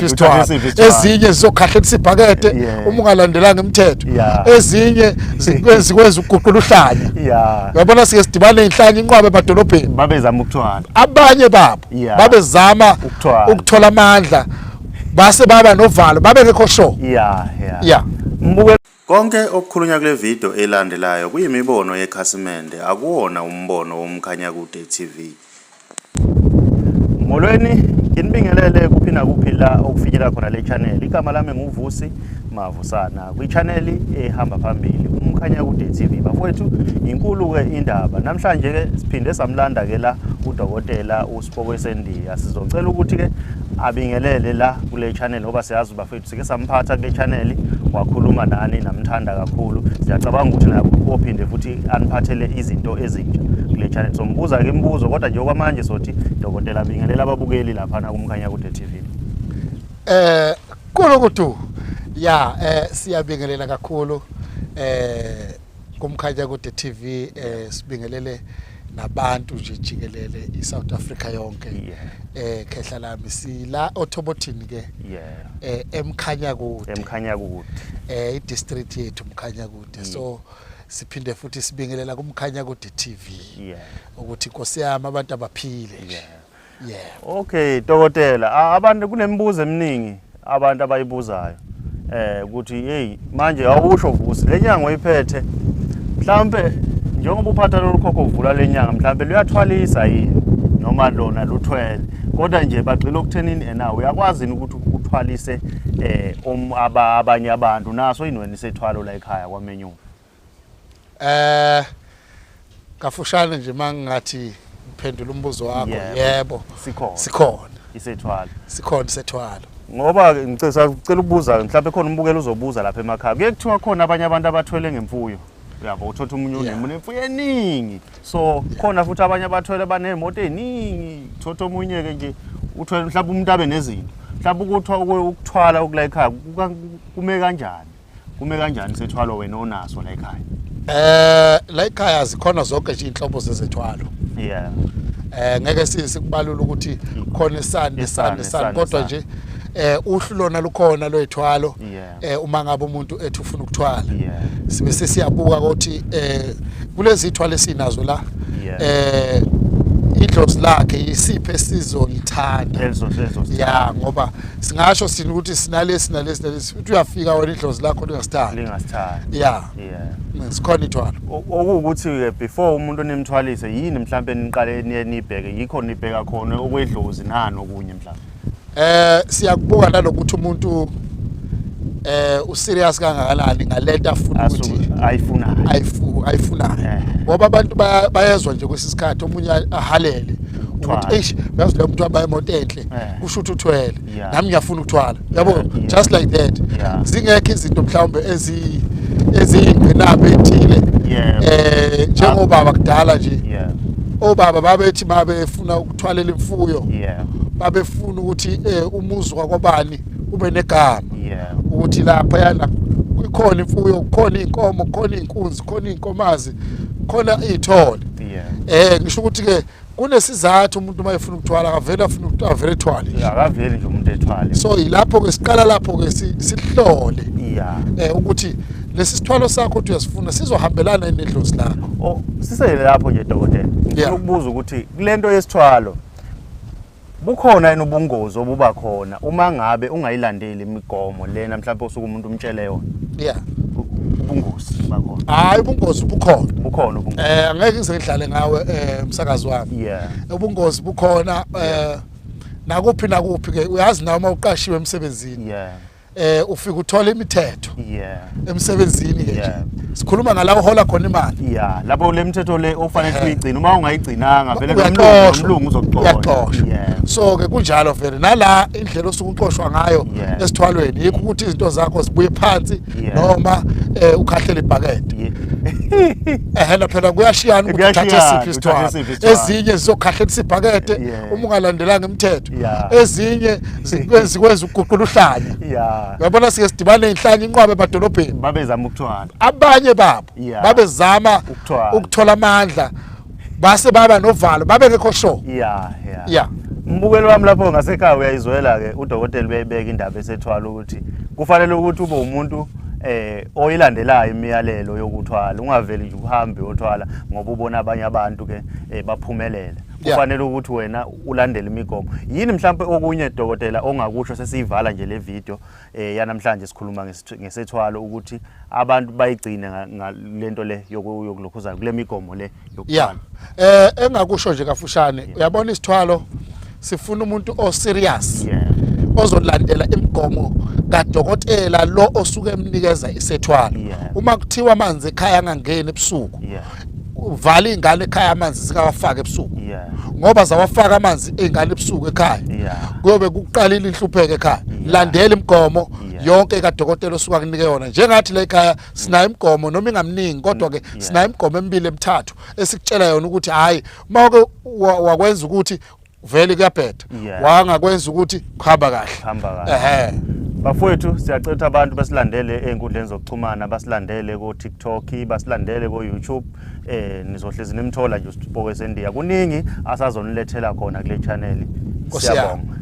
Isithwalo. Uthathe isiphi isithwalo? Ezinye zizokhahlela ibhakede uma ungalandelanga imithetho. Ezinye zikwenza ukuguqula uhlanya. Uyabona, sike sidibane inhlanya inqwabe emadolobheni. Babezama ukuthwala. Abanye babo babezama Ukuthwala. ukuthola amandla, base baba novalo, babengekho sure. Mbuke. Konke okukhulunywa kule video elandelayo kuyimibono yekhasimende, akuwona umbono woMkhanyakude TV. Molweni, nginibingelele kuphi nakuphi la okufikela khona le channel. Igama lami nguVusi Mavusana. Kwi-channel ehamba phambili uMkhanyakude TV. Bafowethu, inkulu ke indaba. Namhlanje ke siphinde samlanda ke la udokotela uSipoko Sendiya. Sizocela ukuthi ke abingelele la kule channel ngoba siyazi bafethu sike samphatha kule channel, wakhuluma nani, namthanda kakhulu. Siyacabanga ukuthi naye uphinde futhi aniphathele izinto ezintsha kule channel. Sombuza ke imibuzo, kodwa nje okwamanje sothi dokotela, bingelela ababukeli lapha na kuMkhanyakude TV. Kulukudu ya, siyabingelela kakhulu kuMkhanyakude TV, sibingelele nabantu nje jikelele, iSouth Africa yonke. Khehla lami, sila oThobothini ke, eMkhanyakude. EMkhanyakude. I-district yethu Mkhanyakude. So siphinde futhi sibingelela kuMkhanyakude TV ukuthi Nkosi yami, abantu abaphile nje. Okay dokotela, abantu kunemibuzo eminingi abantu abayibuzayo ukuthi hey, manje awusho Vusi, lenyanga oyiphethe, mhlambe njengoba uphatha lolu khokho uvula lenyanga, mhlambe luyathwalisa yini noma lona luthwele? Kodwa nje bagxila okuthenini ena uyakwazi yini ukuthi uthwalise abanye abantu naso yini wena isethwalo la ekhaya kwamenyuka? Kafushane nje, mangingathi ngiphendula umbuzo wakho, yebo. Sikhona. Sikhona. Isethwalo. Sikhona isethwalo. Ngoba ngicela ukubuza, mhlawumbe khona umbukelo uzobuza lapha emakhaya, kuye kuthiwa khona abanye abantu abathwele ngemfuyo, uyabo, uthatha omunye unemfuyo eningi, so khona futhi abanye abathwele banemoto eziningi, uthatha omunye ke nje uthwele, mhlawumbe umuntu abe nezinto, mhlawumbe ukuthwala okula ekhaya kume kanjani, kume kanjani sethwalo wena onaso la ekhaya? La ekhaya zikhona zonke nje inhlobo zezethwalo. Ngeke sikubalula ukuthi khona isani, Isani, isani, isani, isani, kodwa isani. nje uhlu lona lukhona lwethwalo. Uma ngabe umuntu ethi ufuna ukuthwala, sibe sesiyabuka ukuthi kulezi ithwalo esinazo la, idlozi lakhe yisiphi esizolithanda. Elizosithanda. Ya, ngoba singasho sini ukuthi sinalesi, nalesi, nalesi, uthi uyafika wena idlozi lakho lingasithandi. Lingasithandi. Ya. Sikhona ithwalo. Okuwukuthi-ke before umuntu nimthwalise yini mhlampe niqale niye nibheke, yikho nibheka khona okwedlozi nani okunye mhlampe? Siyakubuka nalokuthi umuntu userious kangakanani ngalento afuna ukuthi ayifunayo. Ayifunayo. Ngoba abantu bayezwa nje kwesisikhathi omunye ahalele ukuthi Thwala. Eish, uyazi lo muntu waba imoto enhle, kusho ukuthi uthwele. Nami ngiyafuna ukuthwala. Yabo, just like that. Zingekho izinto mhlawumbe eziyingqinamba ethile. Njengobaba kudala nje. Obaba babethi babefuna ukuthwalela imfuyo. Babefuna ukuthi umuzi wakwabani ube negama. Ukuthi lapha yana ikhona imfuyo, kukhona inkomo, kukhona inkunzi, kukhona inkomazi, khona ithole. Ngisho ukuthi ke kunesizathu umuntu uma efuna ukuthwala akavele afuna ukuthi avele ethwale. Yeah, akaveli nje umuntu ethwale. So yilapho ke siqala lapho ke sihlole. Ukuthi lesi sithwalo sakho uthi uyasifuna sizohambelana nedlozi lakho. Oh, sisele lapho nje dokotela. Ngifuna ukubuza ukuthi kulento yesithwalo bukhona yini ubungozi obuba khona uma ngabe ungayilandeli imigomo lena mhlawumbe osuke umuntu umtshele yona? Ubungozi bakhona. Hayi, ubungozi bukhona. Bukhona ubungozi. Angeke ngize ngidlale ngawe umsakazi wami. Ubungozi bukhona, nakuphi nakuphi ke uyazi nawe uma uqashiwe emsebenzini. Ufika uthola imithetho. Emsebenzini ke nje. Sikhuluma ngala uhola khona imali. Lapho le mithetho le ofanele uyigcine, uma ungayigcinanga vele Uyaxoshwa. nomlungu uzokuxosha. Uyaxoshwa. So ke kunjalo vele nala indlela osuke uxoshwa ngayo esithwalweni, yikho ukuthi izinto zakho zibuye phansi noma ukhahlele ibhakede. Phela kuyashiyana ukuthi uthathe Kuyashiyana, siphi uthathe isithwalo. siphi isithwalo. Ezinye zizokhahlela ibhakede uma ungalandelanga imithetho. Ezinye zikwenza ukuguqula uhlanya. Uyabona sike sidibane inhlanya inqwabe emadolobheni. Babezama ukuthwala. Abanye babo babezama Ukuthwala. ukuthola amandla, base baba novalo, babe ngekho sure. Mbukeli wami lapho ngasekhaya uyayizwela ke udokotela uyayibeka indaba esethwala ukuthi kufanele ukuthi ube umuntu eh oyilandelayo imiyalelo yokuthwala ungaveli nje uhambe uyothwala ngoba ubona abanye abantu ke eh, baphumelela kufanele ukuthi wena ulandele imigomo yini mhlawumbe okunye dokotela ongakusho sesiyivala nje le video eh yanamhlanje sikhuluma ngesethwalo ukuthi abantu bayigcine ngalento le yokulokhuza kule migomo le yokuthwala eh engakusho nje kafushane uyabona isithwalo sifuna umuntu o serious ozolandela imigomo kadokotela lo osuke emnikeza isethwalo uma kuthiwa amanzi ekhaya angangeni ebusuku uvala ingane ekhaya amanzi zingawafaki ebusuku ngoba zawafaka amanzi ey'ngane ebusuku ekhaya kuyobe kuqalile inhlupheko ekhaya landela imigomo yonke kadokotela osuka kunike yona njengathi la ekhaya sinayo imigomo noma ingamningi kodwa-ke sinayo imigomo emibili emithathu esikutshela yona ukuthi hhayi uma uke wakwenza ukuthi vele kuyabheda yeah. wangakwenza ukuthi kuhamba kahle hamba kahle ehe bafowethu siyacela ukuthi abantu basilandele ey'nkundleni zokuxhumana basilandele ko-tiktok basilandele ko-youtube eh nizohlezi nimthola nje usipoko esendiya kuningi asazonilethela khona kule channel siyabonga.